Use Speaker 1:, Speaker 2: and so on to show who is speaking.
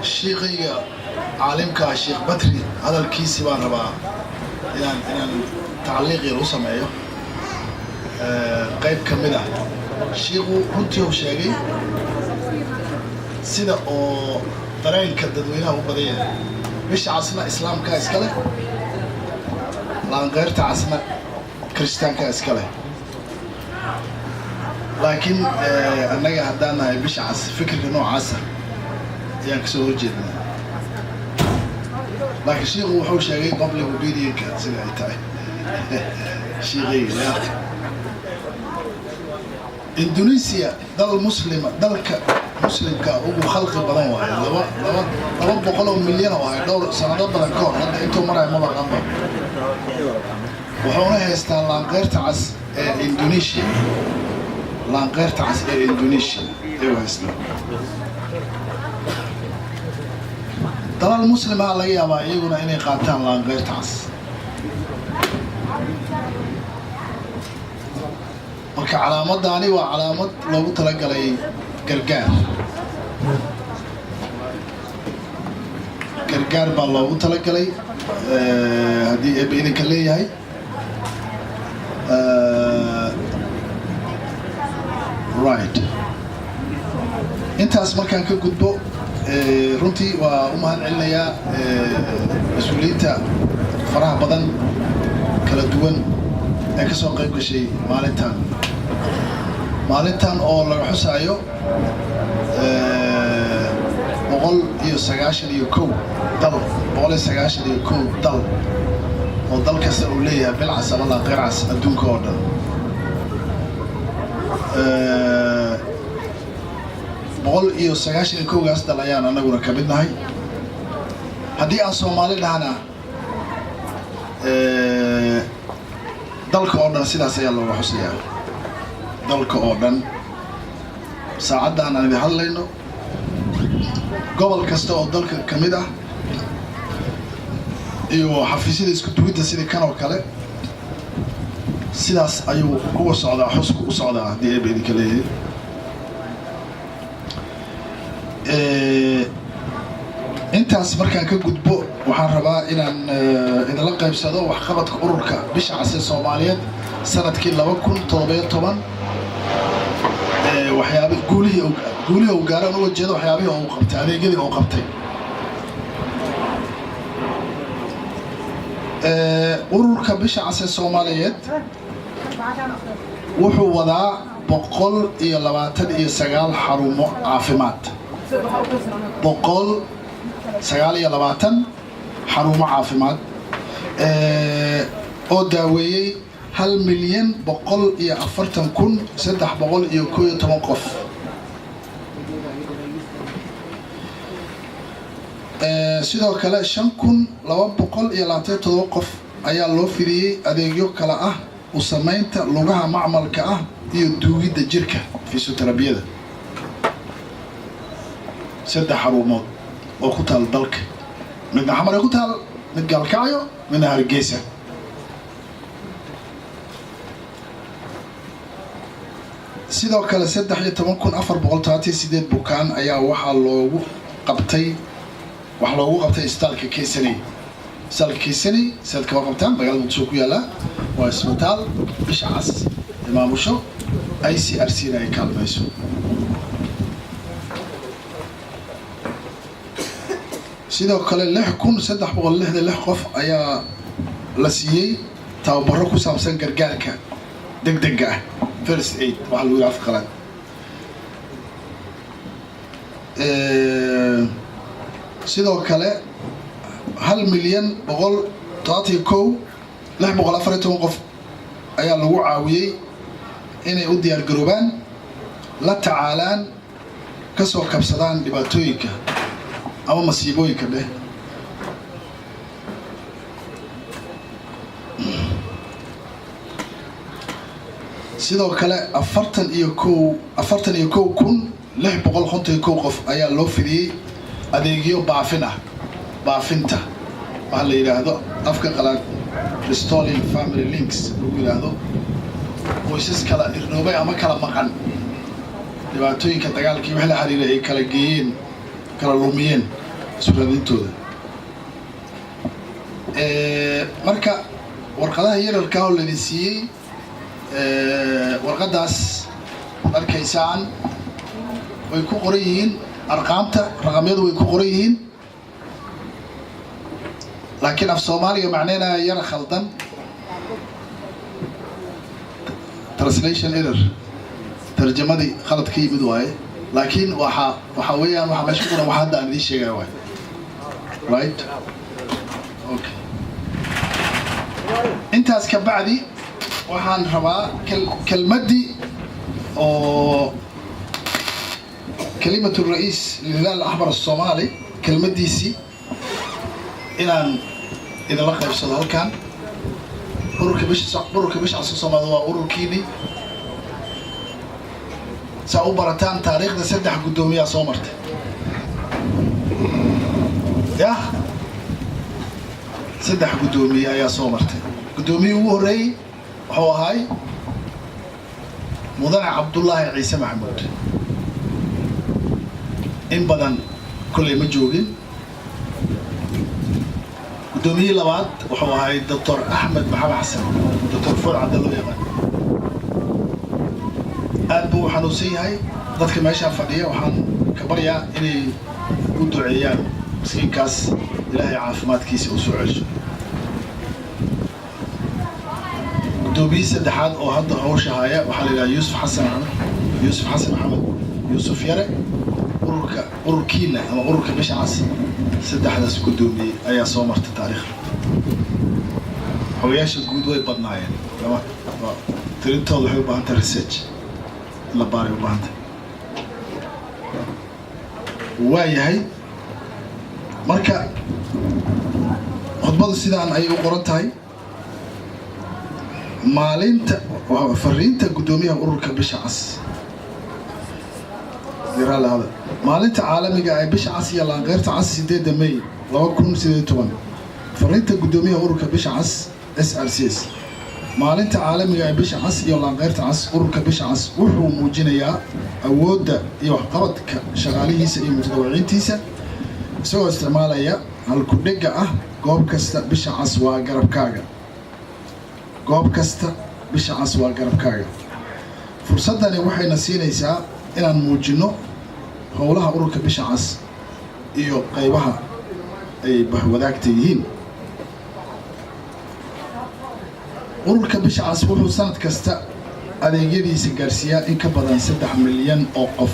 Speaker 1: Shiikhayga caalimkaa, Sheekh Badri, hadalkiisi baan rabaa inaan tacliiq yar u sameeyo qayb ka mid ah. Shiikhu runtii uu sheegay sida oo dareenka dadweynaha u badan yahay. Bisha Casna Islaamkaa iska leh, Laanqeyrta Casna Kiristaankaa iska leh, laakiin annaga haddaan nahay Bisha Cas, fikirka noocaasa ayaan kasoo horjeednaa. Laakiin shiikhu wuxuu sheegay public opinionka sida ay tahay. Shiikhayga ya Indonesia, dal Muslima, dalka Muslimka ugu khalqi badan waayo, 200 oo milyan oo ahay dhowr sanado badan ka hor. Hadda intuu marayo maba qanba. Wuxuuna haystaa Laanqeyrta Cas ee Indonesia. Laanqeyrta Cas ee Indonesia ayuu haystaa. Dalal Muslimaa laga yaabaa iyaguna inay qaataan Laanqeyrta Cas. Marka calaamaddaani waa calaamad loogu talagalay gargaar. Gargaar baa loogu talagalay, haddii Eebbe idinka leeyahay. Right, intaas markaan ka gudbo, runtii waa u mahad celinayaa mas-uuliyiinta faraha badan, kala duwan ee ka soo qayb gashay maalintan oo laga xusaayo 191 dal, 191 dal, oo dal kasta uu leeyahay bilcas ama laanqeyr cas, adduunka oo dhan. 191-gaas dal ayaan anaguna ka mid nahay. Haddii aan Soomaali dhahna, dalka oo dhan sidaas ayaa looga xusayaa, dalka oo dhan. Saacaddan aan idin hadlayno, gobol kasta oo dalka ka mid ah iyo xafiisyada isku duwidda sidii kan oo kale, sidaas ayuu uga socdaa xusku u socdaa, haddii Eeba idinka leeyahay. Intaas markaan ka gudbo, waxaan rabaa inaan idinla qaybsado waxqabadka ururka Bisha Cas ee Soomaaliyeed sanadkii 2017. Waxyaab guulihii uu gaaran uga jeedo, waxyaabihii uu qabtay, adeegyadii uu qabtay. Ururka Bisha Cas ee Soomaaliyeed wuxuu wadaa 129 xarumo caafimaad, 129 xarumo caafimaad oo daaweeyey 1,140,311 qof. Sidoo kale 5227 qof ayaa loo fidiyey adeegyo kale ah u samaynta lugaha macmalka ah iyo duugidda jirka, fisioterabiyada, saddex xarumood oo ku taal dalka: midna Xamar ku taal, mid Gaalkacyo, midna Hargeysa. Sidoo kale 13,478 bukaan ayaa waxaa loogu qabtay, wax loogu qabtay isbitaalka Keysaney. Isbitaalka Keysaney, sidaad kaba qabtaan, magaalada Muqdisho ku yaallaa, waa isbitaal Bisha Cas ee maamusho, ICRC na ay kaalmayso. Sidoo kale 6366 qof ayaa la siiyey tababaro ku saabsan gargaarka degdega ah, first aid waxaa lagu yidhaha afka qalaad. Sidoo kale 1,171,614 qof ayaa lagu caawiyey inay u diyaar garoobaan, la tacaalaan, kasoo kabsadaan dhibaatooyinka ama masiibooyinka dheh. Sidoo kale 41,651 qof ayaa loo fidiyey adeegyo baafin ah, baafinta waxaa la yidhaahdo afka qalaad restoring family links lagu yidhaahdo. Qoysas kala irnoobay ama kala maqan, dhibaatooyinka dagaalkii wix la xiriiray ay kala geeyeen, kala lumiyeen isu raadintooda. Marka warqadaha yararka oo laydin siiyey, warqadaas arkaysaan, way ku qoran yihiin arqaamta, raqamyadu way ku qoran yihiin, laakiin af Soomaaliga macneynaya yara khaldan, translation error, tarjamadii khalad ka yimid waaye. Laakiin waxa weeyaan waxa meesha ku qoran waxa hadda aan idiin sheegaya waaye, right? Okay, intaas ka bacdi waxaan rabaa kelmaddii oo كلمة الرئيس للهلال الأحمر الصومالي, kelmaddiisii inaan idinla qaybsado halkan. Ururka bisha Cas Soomaalida waa ururkiinii. Saa u barataan taariikhda, saddex guddoomiyaa soo martay. Yah, saddex guddoomiye ayaa soo martay. Guddoomiyihii ugu horreeyey wuxuu ahaay Mudane Cabdullaahi Ciise Maxamuud. In badan kolley ma joogin. Guddoomiyihii labaad wuxuu ahay Doctor Axmed Maxamed Xasan, Doctor Foor Cadde loo yaqaan. Aad buu u xanuunsan yahay. Dadka meeshaa fadhiya waxaan ka baryaa inay u duceeyaan miskiinkaas, Ilaahay caafimaadkiisa u soo celsho. Guddoomiyihii saddexaad oo hadda hawsha haya waxaa la yidhaha Yuusuf Xasan Axmed, Yuusuf Xasan Maxamed, Yuusuf Yare. Ururka, ururkiina ama ururka Bisha Cas, saddexdaas guddoomiye ayaa soo martay taariikhda. Xogayaasha guud way badnaayeen, lama tirintooda, waxay u baahan tahay research in la baaray u baahan tahay. Waa yahay. Marka khudbadu sidaan ayay u qoran tahay: maalinta fariinta guddoomiyaha ururka Bisha Cas. Hada maalinta caalamiga ee Bisha Cas iyo Laanqeyrta Cas, 8 May 2018. Fariinta guddoomiyaha ururka Bisha Cas, SRCS. Maalinta caalamiga ee Bisha Cas iyo Laanqeyrta Cas, ururka Bisha Cas wuxuu muujinayaa awoodda iyo waxqabadka shaqaalihiisa iyo mutadawiciintiisa, isagoo isticmaalaya halku-dhegga ah "Goob kasta Bisha Cas waa garabkaaga", goob kasta Bisha Cas waa garabkaaga. Fursaddani waxayna siinaysaa inaan muujinno howlaha ururka Bisha Cas iyo qaybaha ay bahwadaagta yihiin. Ururka Bisha Cas wuxuu sanad kasta adeegyadiisa gaarsiiyaa in ka badan 3 milyan oo qof.